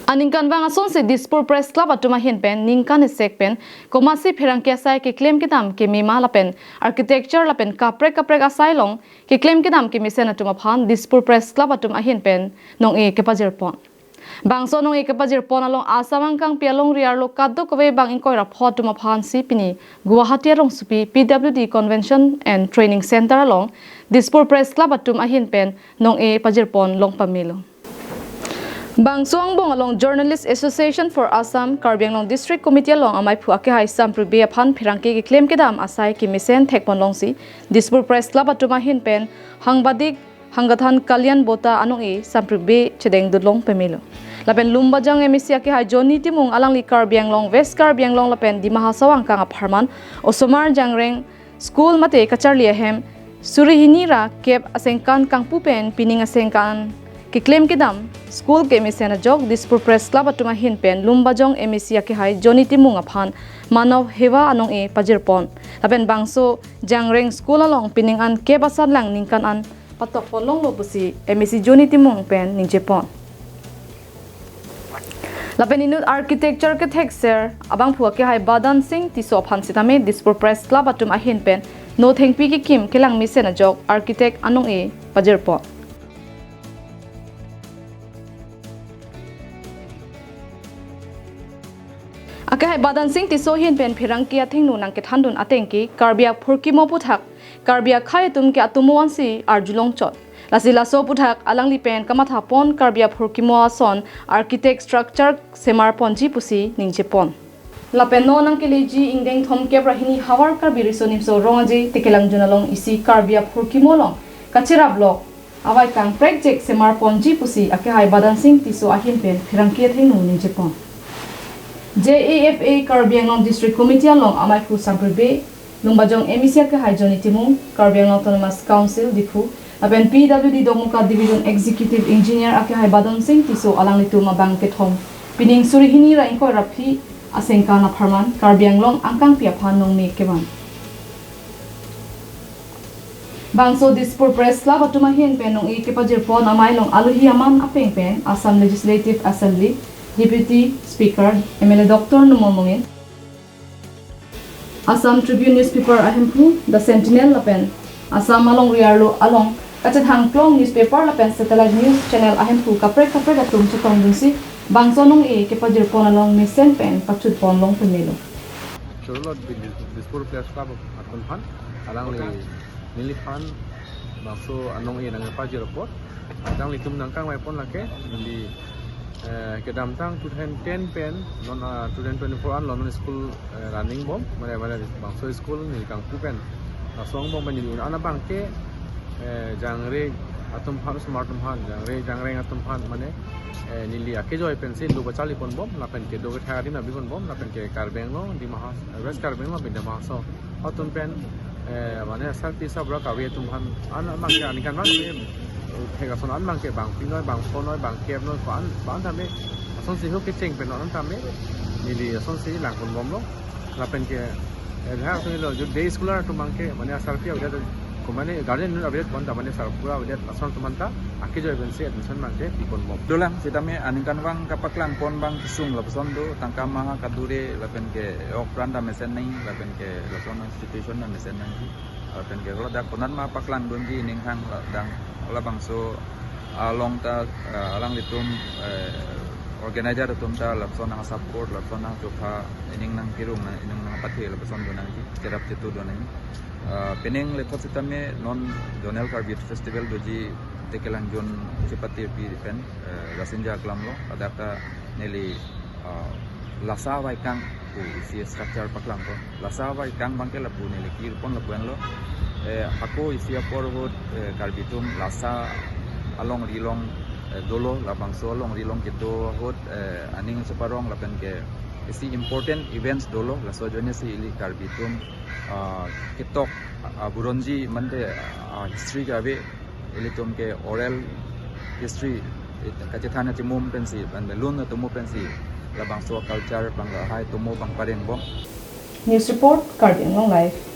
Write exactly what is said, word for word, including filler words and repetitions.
Aningkanvang asonsi Dispur Press Club atum ahin pen ningkan esek pen komatsi pherangke asai keklem kedam kemema lapen architecture lapen kaprek kaprek asai along keklem kedam kemesen atum aphan Dispur Press Club atum ahin pen nong-e kepajirpon. Bangso nong-e kepajirpon along Assam angkangpi alongri arlo kadokave bang ingkoi ra pho atum aphansi pini Guwahati arongsopi P W D Convention and Training Center along Dispur Press Club atum ahin pen nong-e pajirpon long pamelo. Bangso angbong along Journalist Association for Assam, Karbi Anglong District Committee along amaiphu akehai Sampri Bey aphan pherangke keklem kedam asai kemesen thekpon longsi Dispur Press Club atum ahin pen Hangbadik Hangathan Kalyan Bota anong-e Sampri Bey chedengdut long pamelo. Lapen Lumbajong M A C akehai Johnny Timung alangli Karbi Anglong, West Karbi Anglong lapen Dima Hasao angkang apharman osomar jangreng school mate kacharli ahem suri hini ra kep asengkan kangpu pen pining asengkan keklem kedam school kemesen ajok Dispur Press Club atum ahin pen Lumbajong M A C akehai Johnny Timung aphan Manav Heva anong-e pajirpon. Lapen bangso jangreng school along pining an kep asatlang ningkan an patokpon longlo pusi M A C Johnny Timung pen ningjepon. Lapen inut architecture kethekser abangphu akehai Badan Singh Tisso aphan sitame Dispur Press Club atum ahin pen no thengpi kekim kelang mesen ajok architect anong-e pajirpon. Akehai Badan Singh Tisso ahin pen pherangke athengno nangkethandun ateng ke Karbi aphurkimo aphuthak Karbi akhei atum ke atomo ansi arjulong chot. Lasi laso aphuthak alangli pen kamathapon Karbi aphurkimo ason architect structure semarponji pusi ningjepon. Lapen non nangkeleji ingdeng thomkep ra hini Havar Karbi Riso Nimso Rong Aje Tekelangjun along isi Karbi aphurkimo along kacherap lok avaikang prekjek semarponji pusi akehai Badan Singh Tisso ahin pen pherangke athengno ningjepon. J A F A Karbi Anglong District Committee along amaiphu Sampri Bey, Lumbajong M A C akehai Johnny Timung, Karbi Anglong Autonomous Council Diphu, lapen P W D Dokmoka Division Executive Engineer akehai Badan Singh Tisso alanglitum abang kethom pining suri hini ra ingkoi ra phli asengkan apharman Karbi Anglong angkangpi aphan nongme kevan. Bangso Dispur Press Club atum ahin pen nong-e kepajirpon amei along alohi aman apeng pen Assam Legislative Assembly Deputy Speaker M L A Doctor Numal Momin, Assam Tribune newspaper ahemphu The Sentinel lapen Assam alongri arlo along kachethang klong newspaper lapen satellite news channel ahemphu kaprek kaprek atum chetongdunsi bangso nong-e kepajirpon along mesen pen pachutpon long pamelo. Chorolo Dispur Press Club atum aphan alangli neliphan bangso anong-e nangpajir apot alanglitum nangkangvaipon lake neli, eh, kedamtang two thousand ten pen non, ah, two thousand twenty-four an lo non school, eh, running bom, mane, mane bangso school neli kangpu pen laso angbong pen neli un-an abangke, eh, jangre atum aphan, osomar atum aphan, jangre jangreng atum aphan mane, eh, neli akejoi pensi do bacharlipon bom, lapen kedo kethak adim nangpipon bom, lapen ke Karbi Anglong, Dima Has-, West Karbi Anglong, lapen Dima Hasao atum pen, eh, mane asarpi asarbura Karbi atum aphan an abangke aningkanvang ke, eh, thek ason an abangke bang pinoi, bang phonoi, bang kepnoi, ko-an, ko-an tame asonsi ho kecheng pen non tame neli asonsi langpon bomlo. Lapen ke, eh, ha asonsi lo, jo day scholar atum abangke mane asarpi avedet, ko mane guardian avedet, ko-an ta mane asarbura avedet, lason atum aphan ta akejoi pensi admission abangke pipon bom. Dolang, sitame aningkanvang kapaklangpon abang kesung lapuson do, tangka maha kadure, lapen ke ok pran ta mesen nang, lapen ke lason situation ta mesen nangji. Lapen ke kalau dak konat ma paklangdunji ining hang la-, dang labangso along ta, eh, alanglitum, eh, organizer atum ta lapuson nangsupport, lapuson nangchokha, ining nangkirung, nang, ining nangpathe lapuson do nangji, cherap chetu do nangji. Eh, pining lethot sitame non Zonal Karbi Youth Festival doji Tekelangjun chepate pi pen, eh, Rasinja aklam lo, ladak ta neli, ah, lasa avaikang pu isi structure paklangpon. Lasa avaikang abangke lapu neli kirpon lapu-an lo. Eh, hako isi apor ahut, eh, Karbi atum lasa alongri along, eh, dolo, labangso alongri along kedo ahut, eh, aning cheparong lapen ke isi important events dolo, laso ajoine si ili Karbi atum, ah, ketok, ah, buronji mante, ah, history ke ave, ilitum ke oral history, it-, kachethan atomo pensi, ban belun atomo pensi, labangso culture abang lahai atomo abang pareng bom. News report, Karbi Anglong Live.